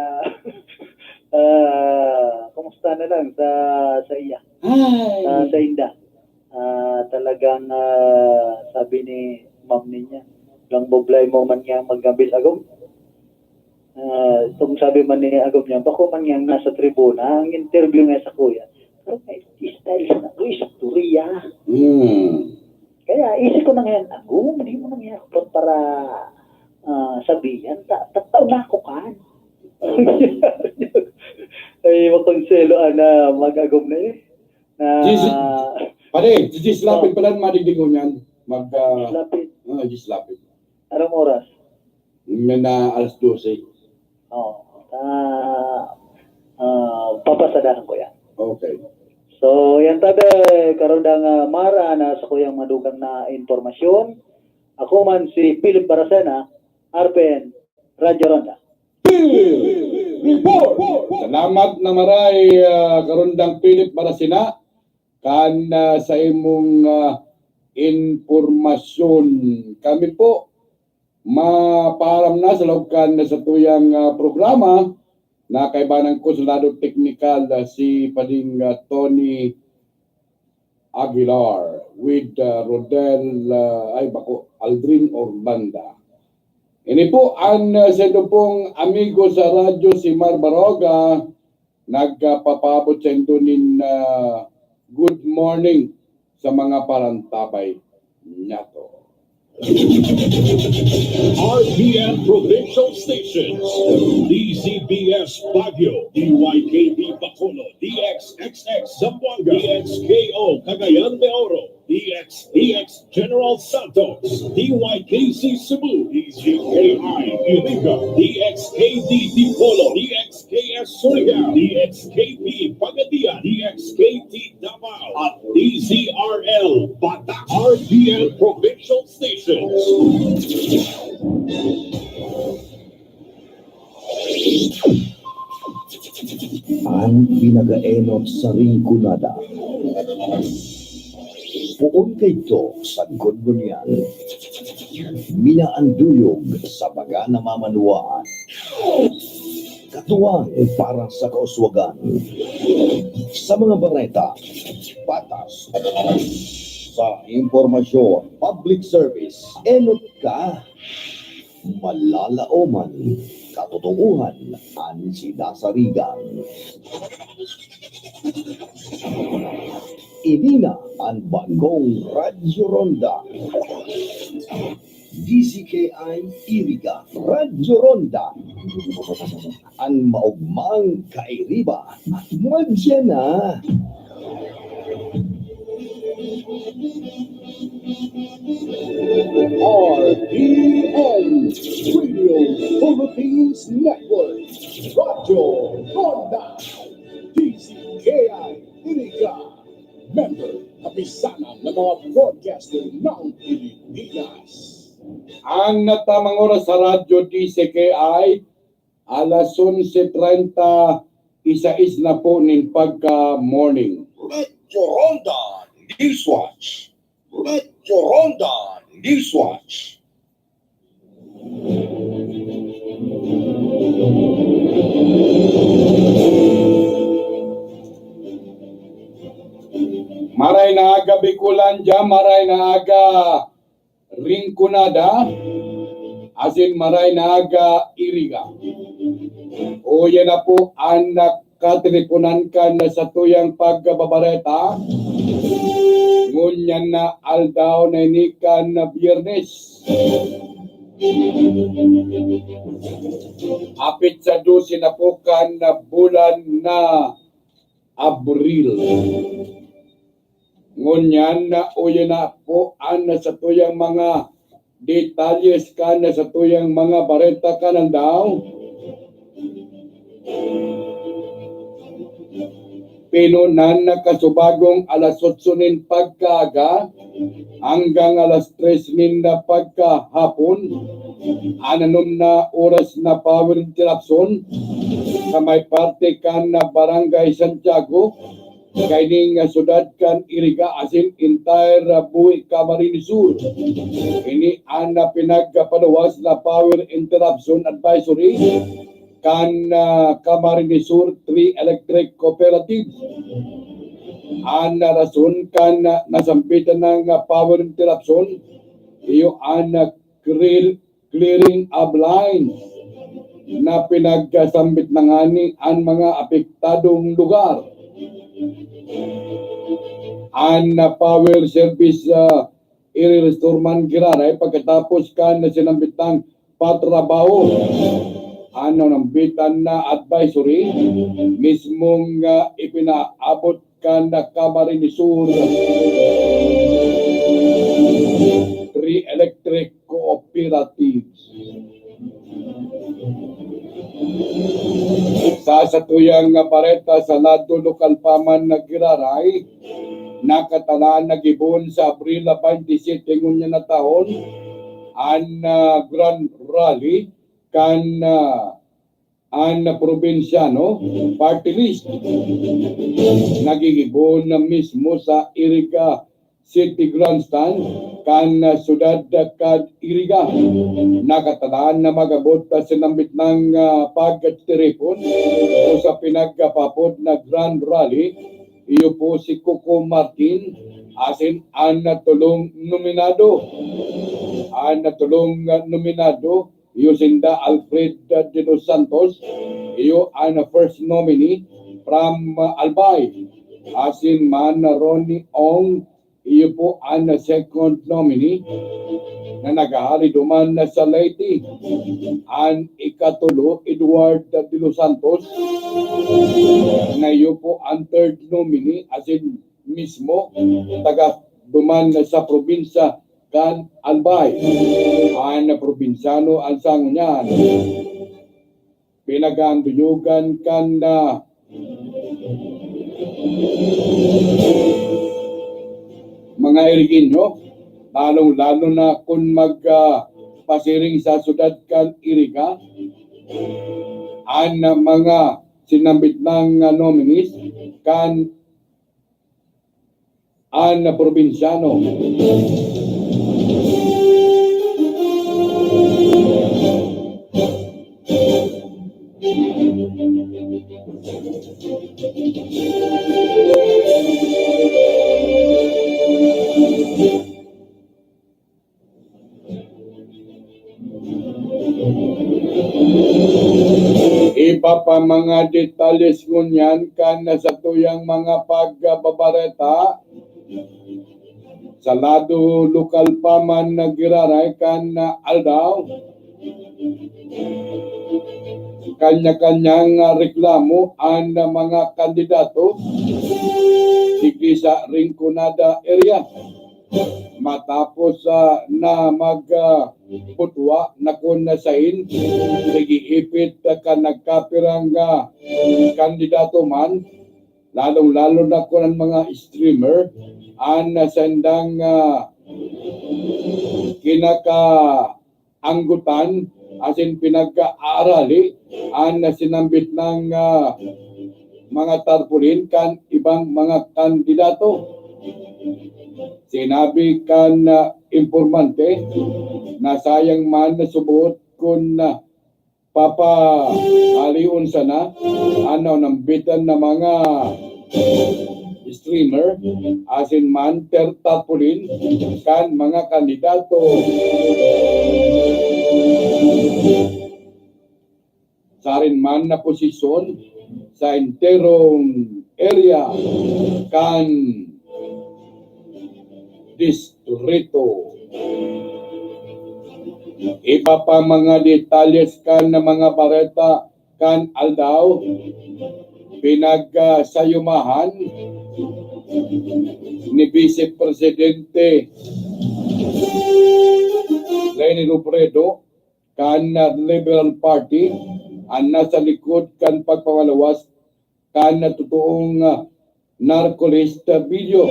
ah, kumusta na lang sa, sa iya? Ay. Sa, sa inda. Ah, talagang, ah, sabi ni ma'am niya, "Lang boblay mo man niya maggabil agom." Ah, itong sabi man ni agom niya, "Bako man niyang nasa tribuna, ang interview nga sa kuya." Pero may style sa nag-istorya. Hmm. Kaya isip ko na ngayon, "Agom, di mo na niya ako para, ah, sabihan. Ta-, tataw na ako kan." Ay, makonselo, ana, mag-agom na eh. Na Gigi, pare, Gigi, slapit pala ang madigdig ko niyan. Mag, ah, Slapit. Ah, Gigi, slapit. Anong oras? Yan na alas dose. Oo. Ah, ah, papasadahan ko yan. Okay. So, yan tabi, karundang, ah, Mara na sa kuyang madugang na impormasyon. Ako man si Philip Baracena, R P N, Radyo Ronda. Report! Salamat na maray, ah, karundang Philip Baracena, kan, ah, sa imong, ah, impormasyon. Kami po, mapaaram na sa laog kan satuyang, ah, programa, na kaibanan ko sa lado teknikal, ah, si Pading, ah, Tony Aguilar with, ah, Rodel, ah, ay, bako, Aldrin Orbanda. Ini po an, ah, saindo pong amigo sa radyo, si Mar Baroga, nagpapaabot saindo nin, ah, good morning sa mga parantabay niyato. R P N Provincial Stations, D Z B S Baguio, D Y K B Bacolod, D X X X Zamboanga, D X K O Cagayan de Oro, D X D X General Santos, D Y K C Cebu, D Z K I Iriga, D X K D Dipolog, D X K S Surigao, D X K P Pagadian, D X K T Davao, at D Z R L Batac. R P N Provincial Stations. An pinagaenot sa Rinconada. Poon kaidto sagkod ngunyan. Minaanduyog sa baga na mamanwaan. Katuwang para sa kauswagan. Sa mga bareta, patas. Sa impormasyon, public service, enot ka. Malalaoman, katotoohan an sinasarigan. Ini na an bagong Radyo Ronda. D Z K I Iriga, Radyo Ronda. An maogmang kairiba, madya na. R P N Radio Philippines Network, Radyo Ronda, D Z K I Iriga, member, Kapisanan ng mga Broadcaster ng Pilipinas. An tamang oras sa Radyo D Z K I, alas onse treinta y seis na po nin pagka-morning. Radyo Ronda News Watch. Radyo Ronda News Watch. Maray na aga, Bicolandia, maray na aga, Rinconada. asin maray na aga, Iriga. Uya na po an kateleponan kan satuyang pagbabareta. Ngunyan na aldaw na ini kan Biyernes. Apit sa dose na po kan bulan na Abril. Ngunyan na uya na po an satuyang mga detalyes kan satuyang mga bareta kan aldaw. Pinunan na kasubagong alas otso nin pagkaaga hanggang alas tres nin pagkahapon, ananom na oras na power interruption sa may parte kan Barangay Santiago, kaining, ah, syudad kan Iriga asin entire, ah, buhi Camarines Sur. Ini an, ah, pinagpaluwas na power interruption advisory kan, ah, Camarines Sur three Electric Cooperatives. An, ah, rason kan, ah, nasambitan na, ah, power interruption, iyo an, ah, clear-, clearing of lines na pinagsambit na ngani an mga apektadong lugar. An, ah, power service, ah, ire-restore man giraray pagkatapos kan sinambitang patrabaho. An nambitan na advisory, mismong, ah, ipinaabot kan Camarines Sur three Electric Cooperatives. Sa satuyang bareta sa lado lokal pa man na giraray, nakatalaan na gibohon sa Abril twenty-seven ngunyan na taon an, ah, Grand Rally kan, ah, an Probinsyano Party List. Nagigibohon na mismo sa Iriga City Grandstand kan, ah, syudad kan Iriga. Nakatalaan na mag-abot sa nambitnang, ah, pagtiripon o sa pinagkapapod na Grand Rally, iyo po si Coco Martin asin an tolong nominado. An tolong, ah, nominado, iyo sinda Alfred de los Santos, iyo an first nominee from, ah, Albay. Asin man Ronnie Ong, iyo po an second nominee na naghahari duman sa Leyte. An ikatulo, Edward de los Santos, na iyo po an third nominee, asin mismo taga duman sa probinsya kan Albay. An probinsyano an sango niyan, pinaganduyugan kan, ah, mga Irigeño, lalong-lalo na kun mag, ah, pasiring sa syudad kan Iriga, an mga sinambit nang, ah, nominees kan an probinsyano. Iba pa mga detalyes ngunyan kan satuyang mga pagbabareta sa lado lokal pa man na giraray kan aldaw. Kanya-kanyang reklamo an mga kandidato digdi sa Rinconada area. Matapos, ah, na mag, ah, butwa na kun sain, nag-iipit, ah, kan nagkapirang, ah, kandidato man, lalong-lalo na kun an mga streamer, an, ah, sandang, ah, kinaka- anggotan asin pinag-aarali an sinambit nang, ah, mga tarpaulin kan ibang mga kandidato. Sinabi kan, ah, impormante na sayang man na subuot kun, ah, papaalion sana an nambitan na mga streamer asin man ter-, tarpaulin kan mga kandidato. sarin man na posisyon sa enterong area kan distrito. Iba pa mga detalles kan mga bareta kan aldaw, pinagsayumahan ni Vice Presidente Leni Robredo kan Liberal Party an nasa likod kan pagpamaluwas kan totoong, ah, narco list video.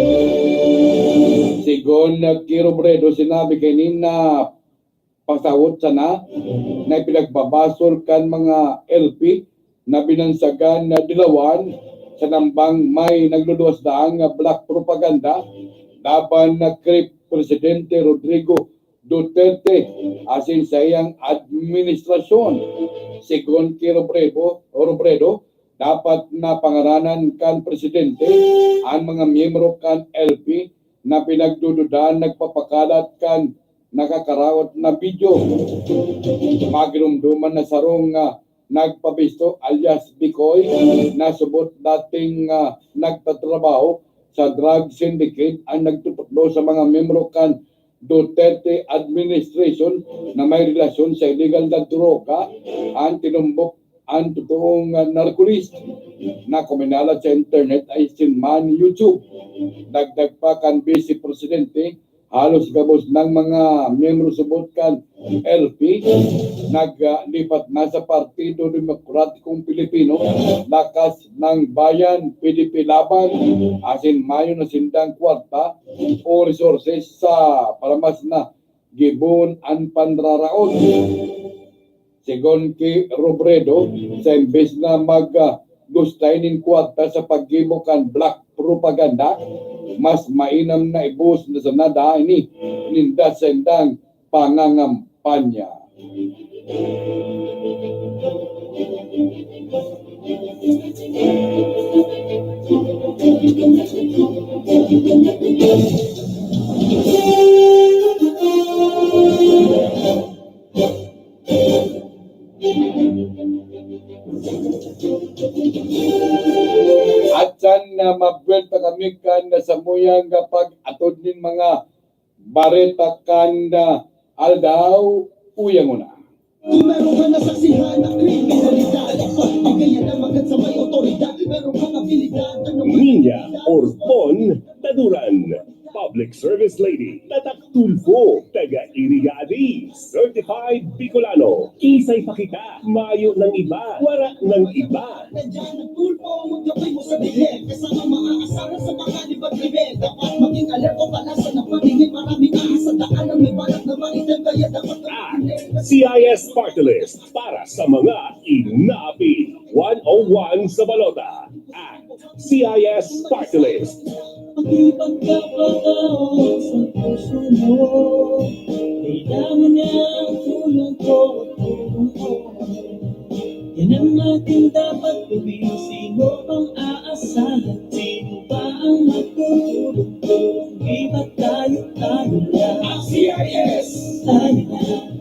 Sigon, ah, ki Robredo, sinabi kaini na pasawot sana na ipinagbabasol kan mga L P na binansagan na dilawan sa nambang may nagluluwas daang black propaganda laban na kay Presidente Rodrigo Duterte asin saiyang administrasyon. Sigon ki Robredo, Robredo, dapat na pangaranan kan presidente an mga miyembro kan L P na pinagdududahan nagpapakalat kan nakakaraot na video. Maginumduman na sarong, ah, nagpabisto alias Bikoy na subot dating, ah, nagtatrabaho sa drug syndicate ang nagtutukdo sa mga miyembro kan Duterte administration na may relasyon sa illegal na droga, ang tinumbok ang totoong, ah, narco list na kuminalat sa internet asin man YouTube. Dagdag pa kan Vice Presidente, halos gabos ng mga miyembro subot kan L P naglipat na sa Partido Demokratikong Pilipino, Lakas ng Bayan, P D P Laban, asin mayo na sindang kwarta o resources sa para mas na gibohon an panraraot. Sigon ki Robredo, sa imbes na mag, ah, gustay nin kwarta sa paggibo kan black propaganda, mas mainam na ibuhos na sana daa ini ninda sa indang pangangampanya. Atsan na mabuwelta kami kan samuyang pag-atod nin mga bareta kan aldaw. Uyang una. Kung meron ka nasaksihan na kriminalidad, pagbigay yan naman sa may otoridad. Meron kang abilidad, ano man Niña Orbon Taduran, Public Service Lady, Tatak Tulfo, taga Iriga Adi, Certified Bicolano, Kisay pa kita, mayo ng iba, wara ng iba. Nandiyan ang Tulfo, magkapay mo sa dilim. Kasama maaasaran sa mga libag-libag. Dapat maging alerto ka na sa napaningin. Maraming ahas sa daan ang may balat na maitim. Kaya dapat Ah, C I S Party List para sa mga inaapi. One oh one sa balota. Ah, C I S Party List. Makipagkapatao sa puso mo. Kailangan niya ang tulong ko at tulong ko. Yan ang ating dapat gawin. Sino bang aasahan? Sino ba ang magtutulong-tulong? Di ba tayo, tayo lang? Ang C I S! Tayo lang.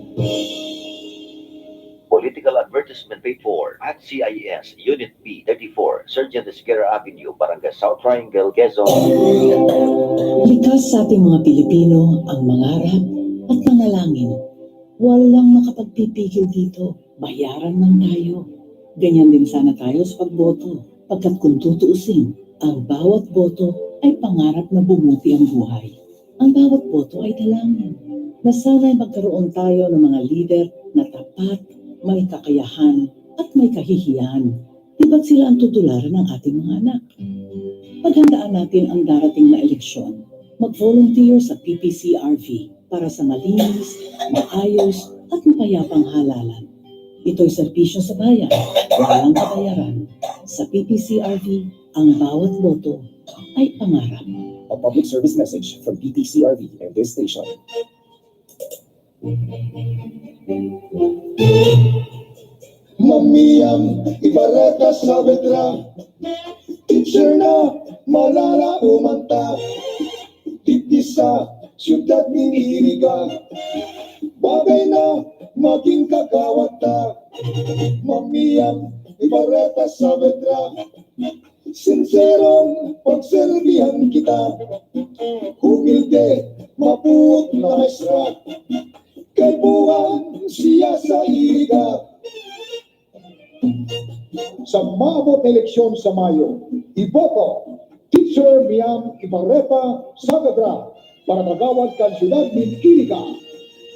Political advertisement paid for at C I S, Unit B thirty-four, Sergeant Esguerra Avenue, Barangay South Triangle, Quezon. Likas sa ating mga Pilipino ang mangarap at manalangin. Walang makapagpipigil dito. Bayaran man tayo. Ganyan din sana tayo sa pagboto. Pagkat kung tutuusin, ang bawat boto ay pangarap na bumuti ang buhay. Ang bawat boto ay dalangin na sana'y magkaroon tayo ng mga lider na tapat, may kakayahan, at may kahihiyan. Di ba't sila ang tutularan ng ating mga anak? Paghandaan natin ang darating na eleksyon. Mag-volunteer sa P P C R V para sa malinis, maayos, at mapayapang halalan. Ito'y serbisyo sa bayan, walang kabayaran. Sa P P C R V, ang bawat boto ay pangarap. A public service message from P P C R V and this station. Mamiam, ibareta sa betra. Teacher na malala umanta. Digdi sa siyudad nin Iriga. Bagay na maging kagawad ta. Mamiyan, Ibarreta Saavedra, sinserong pagserbihan kita. Humilde, mabuot na maestra, kaipuhan siya sa iliga. Sa maabot na eleksyon sa Mayo, iboto Teacher Miam Ibarreta Saavedra para kagawad kan siyudad nin Iliga.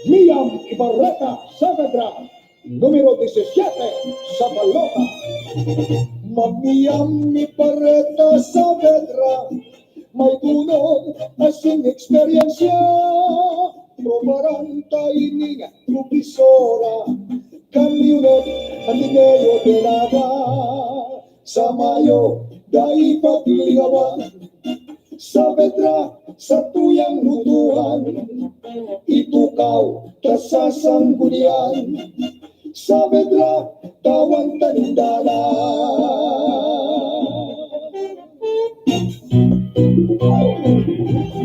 Miam Ibarreta Saavedra, numero disisiete sa balota. Mamiam Ibarreta Saavedra, may dunod asin eksperyensya. Probaran ta ining profesora kan Leonel Ateneo de Naga. Sa Mayo, dai paglingawan. Saavedra, satuyang botohan. Itukaw ta sa sanggunian. Saavedra, tawan ta nin dalan.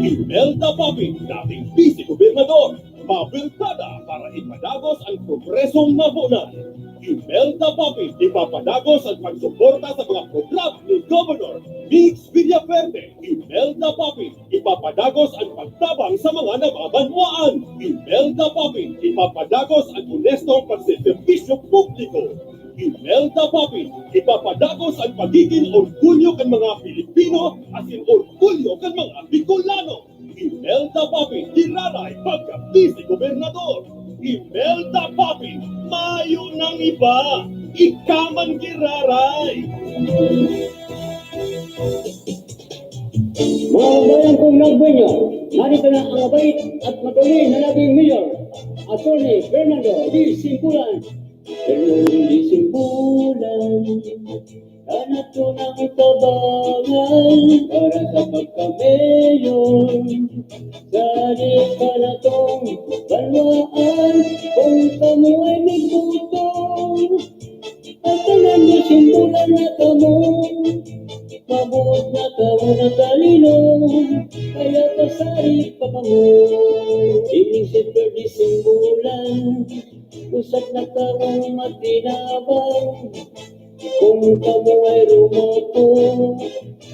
Imelda Papin, dating Vice Gobernador, mabertada para ipadagos ang progresong nabonan. Imelda Papin, ipapadagos ang pagsuporta sa mga programa ni Governor Mix Villafuerte. Imelda Papin, ipapadagos ang pagtabang sa mga nababanwaan. Imelda Papin, ipapadagos ang onestong pagseserbisyo publiko. Imelda Papin, ipapadagos ang pagiging orgulyo kan mga Pilipino asin orgulyo kan mga Bicolano. Imelda Papin, giraray pagka Vice Gobernador. Imelda Papin, mayo nang iba, ika man giraray. Mga kabayan kong nagbonya, narito na ang mabait at matuli na naging mayor, Attorney Fernando D. Simbulan. Fernando D. Simbulan, kanato nang tabangan para sa pagka-mayor. Dali ka na tong banwaan kung kamo ay may gutom. At tanan niyo simbulan na kamo, mabuot na kamo na talino, kaya pasari pa kamo. Ining Señor di Simbulan, usat na kamong matinabang. Kung kamo ay rumako,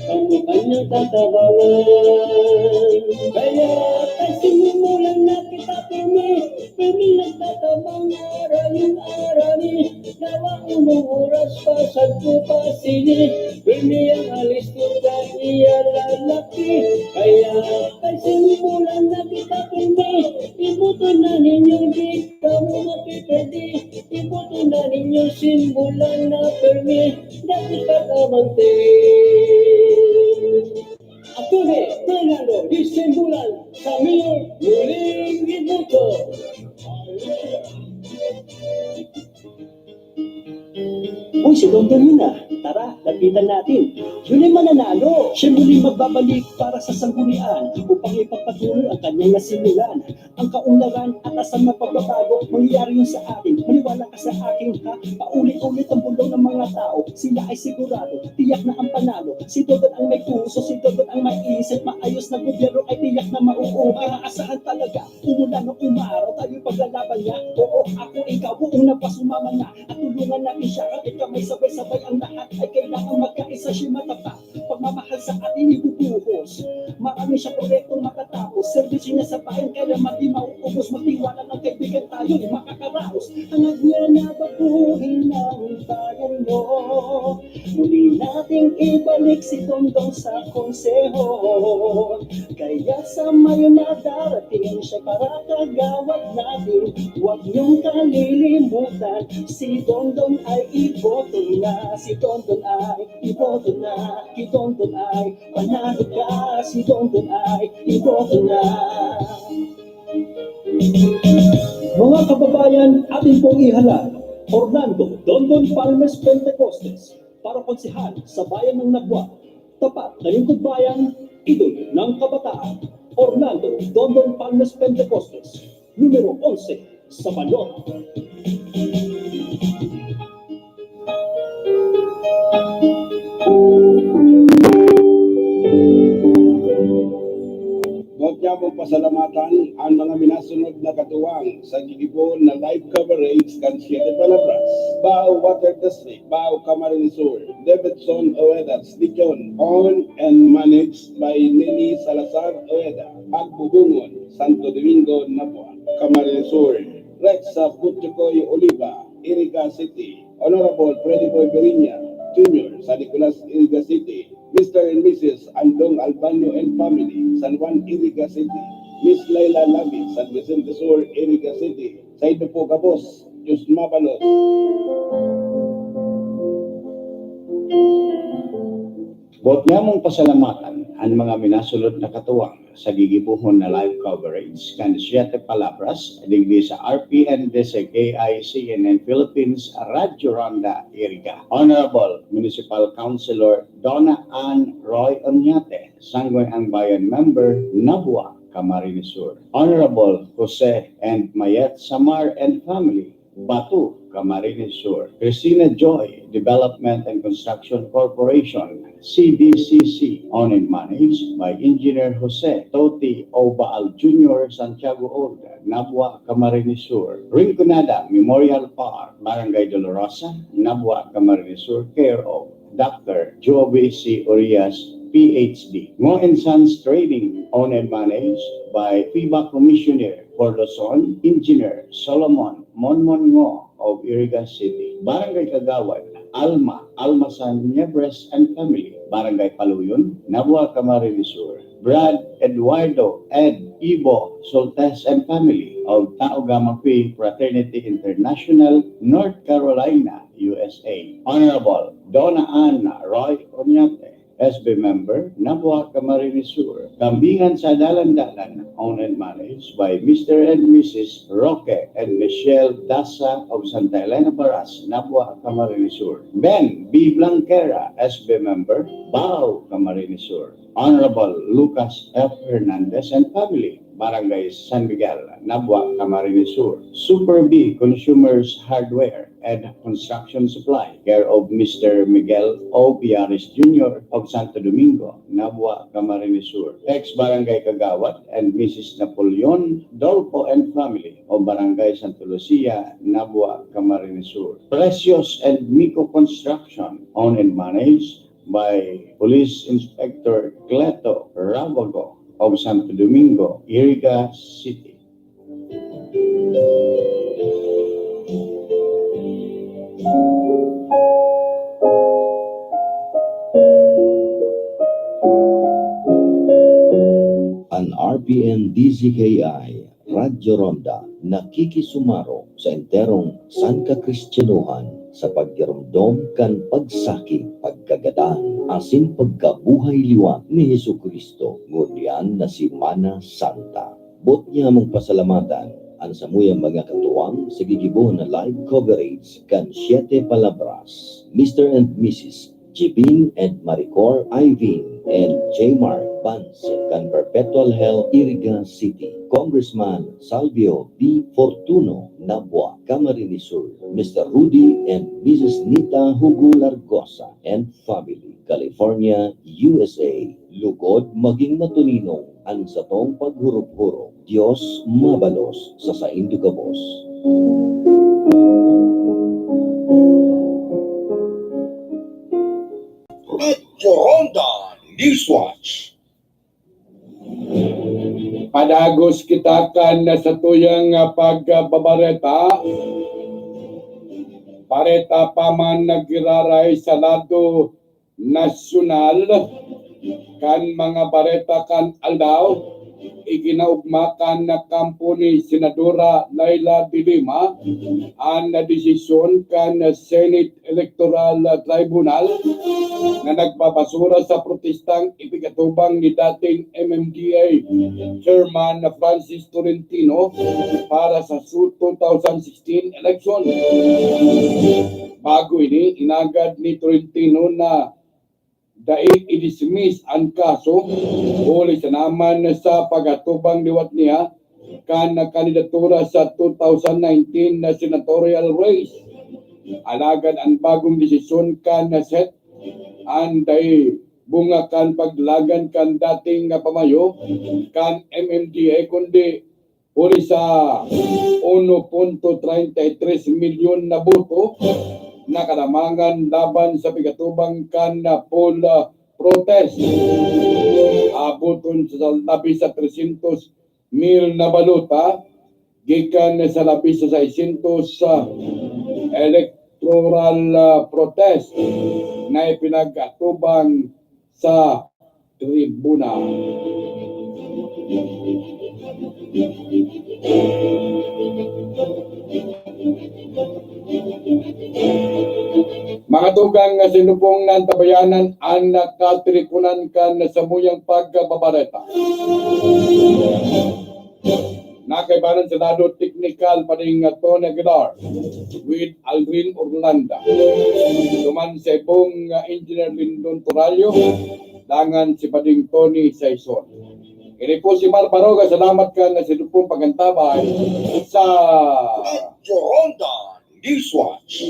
kamo kanyang tatabangan. Kaya kasi mo lang nakita pirmi, pirmi nagtatabang arani-arani. Nawa unong oras pa sa tupa sini, pirmi ang alis ko kaiya lalaki. Kaya kasi mo lang nakita pirmi, ibuto na ninyo di kamo mapiperde. Iboto na ninyo Simbulan na pirmi, dati pag-abante. Attorney Fernando di Simbulan sa Mayor, muling iboto. Uy, si Dondon yun ah. Tara, lapitan natin. Yun ay mananalo. Siya muling magbabalik para sa sanggunian upang ipagpatuloy ang kanyang nasimulan. Ang kaunlaran at asal na pagbabago, mangyayari yun sa atin. Maniwala ka sa akin, ha? Paulit-ulit ang bulong ng mga tao. Sila ay sigurado, tiyak na ang panalo. Si Dodod ang may puso, si Dodod ang may isip. Maayos na gobyerno ay tiyak na mauubra. Maasahan talaga, umulan o umaraw, tayo'y paglalaban niya. Oo, ako, ikaw, buong nagpasumama na. At tulungan natin siya, kapit kamay, sabay-sabay ang lahat. Ay kailangan magkaisa, siya matapat. Pagmamahal sa atin ibubuhos. Marami siya proyektong matatapos. Serbisyo niya sa bayan, kaya magdi mauubos. Magtiwala ng kaibigan, tayo'y makakaraos. Hangad niya na baguhin ang bayan mo. Muli nating ibalik si Dondon sa konseho. Kaya sa Mayo na darating siya para kagawad natin. Huwag niyong kalilimutan, si Dondon ay iboto na. Si Dondon ay iboto na, si Dondon ay panalo ka, si Dondon ay iboto na. Mga kababayan, atin pong ihalal, Orlando Dondon Palmes Pentecostes, para konsehal sa bayan ng Nagua. Tapat na lingkod bayan, idol ng kabataan. Orlando Dondon Palmes Pentecostes, numero onse sa balota. Pasalamatan ang mga minasunod na katuwang sa gigibohon na live coverage kan Siete Palabras: Bao Water District, Bao, Camarines Sur, Davidson Ojeda, Stichon, owned and managed by Nelly Salazar Ojeda, Pagbubungon, Santo Domingo, Nabua, Camarines Sur, Rex Butchokoy Oliva, Iriga City, Honorable Freddy Boy Berinya Junior, San Nicolas, Iriga City, Mister and Missus Andong Albanyo and family, San Juan, Iriga City, Miss Laila Labi, San Vicente Sur, Iriga City. Saindo po gabos, Diyos mabalos. Boot nyamong pasalamatan an mga minasunod na katuwang sa gigibohon na live coverage kan Siete Palabras digdi sa R P N D C K I C N N Philippines, Radyo Ronda, Iriga. Honorable Municipal Councilor Donna Ann Roy Oñate, Sangguniang Bayan member, Nabua, Camarines Sur. Honorable Jose and Mayet Samar and family, Batu, Camarines Sur. Cristina Joy, Development and Construction Corporation, C D C C, owned and managed by Engineer Jose Toti Obaal Junior, Santiago Old, Nabua, Camarines Sur. Rinconada Memorial Park, Barangay Dolorosa, Nabua, Camarines Sur, care of Doctor Joby C. Urias, P H D. Ngo and Sons Trading, owned and managed by FIBA Commissioner for Luzon, Engineer Solomon Monmon Ngo of Iriga City. Barangay Kagawad, Alma, Alma San Niebres and family. Barangay Paluyon, Nabua, Camarines Sur. Brad Eduardo Ed Ibo Soltes and family of Tao Gamma Phi Fraternity International, North Carolina, U S A. Honorable Donna Ann Roy Oñate, S B member, Nabua, Camarines Sur. Kambingan sa Dalan-Dalan, owned and managed by Mister and Missus Roque and Michelle Dasa of Santa Elena Baras, Nabua, Camarines Sur. Ben B Blanquera, S B member, Bao, Camarines Sur. Honorable Lucas F Hernandez and family, Barangay San Miguel, Nabua, Camarines Sur. Super B Consumers Hardware and Construction Supply, care of Mister Miguel O Biares Junior of Santo Domingo, Nabua, Camarines Sur. Ex Barangay Kagawad and Missus Napoleon Dolpo and family of Barangay Santa Lucia, Nabua, Camarines Sur. Precious and Miko Construction, owned and managed by Police Inspector Cleto Rabago of Santo Domingo, Iriga City. An R P N D Z K I, Radyo Ronda, nakikisumaro sa enterong sangkakristiyanohan sa paggiromdom kan pagsakit, pagkagadan, asin pagkabuhay liwat ni Jesu-Cristo ngunyan na Semana Santa. Boot nyamong pasalamatan an samuyang mga katuwang sa gigibohon na live coverage kan Siete Palabras. Mister and Missus Jibin and Maricor Ivin and J Mark Banse kan Perpetual Hell, Iriga City. Congressman Salvio B Fortuno, Nabua, Camarines Sur. Mister Rudy and Missus Nita Hugo Largosa and family, California, U S A. Lugod magin matuninong an satong paghurup-hurup. Dios mabalos sa saindo gabos. Radyo Ronda Newswatch. Padagos kita kan satuyang, ah, pagbabareta. Bareta pa man nagiraray sa lado nasyonal kan mga bareta kan aldaw, ikinaogma kan kampo ni Senadora Leila de Lima an desisyon kan Senate Electoral Tribunal na nagbabasura sa protestang ipinatubang ni dating M M D A Chairman Francis Tolentino para sa su-, two thousand sixteen election. Bago ini, inagad ni Tolentino na dai i-dismiss an kaso, huli sa naman sa pag-atubang liwat niya kan kandidatura sa two thousand nineteen na senatorial race. Alagad an bagong desisyon kan Senate an dai bunga kan paglagan kan dating nga pamayo kan M M D A, kundi huli sa uno punto treinta y tres milyon na boto na kadamangan laban sa pigatubang kan poll, ah, protest. Aboton sa labi sa tresyentos mil na balota gikan sa labi sa seiscientos, ah, electoral, ah, protest na ipinag-atubang sa tribunal. Mga tugang, sinupong na antabayanan an katiriponan kan samuyang pagbabareta. Nakaibanan sa lado teknikal pading Tony Aguilar with Aldrin Orlando. Duman sa ibong, ah, Engineer Lindon Torallo, dangan si pading Tony Saison. Ini po si Mar Baroga, salamat kan sinupong pag-antabay sa Radyo Ronda Newswatch.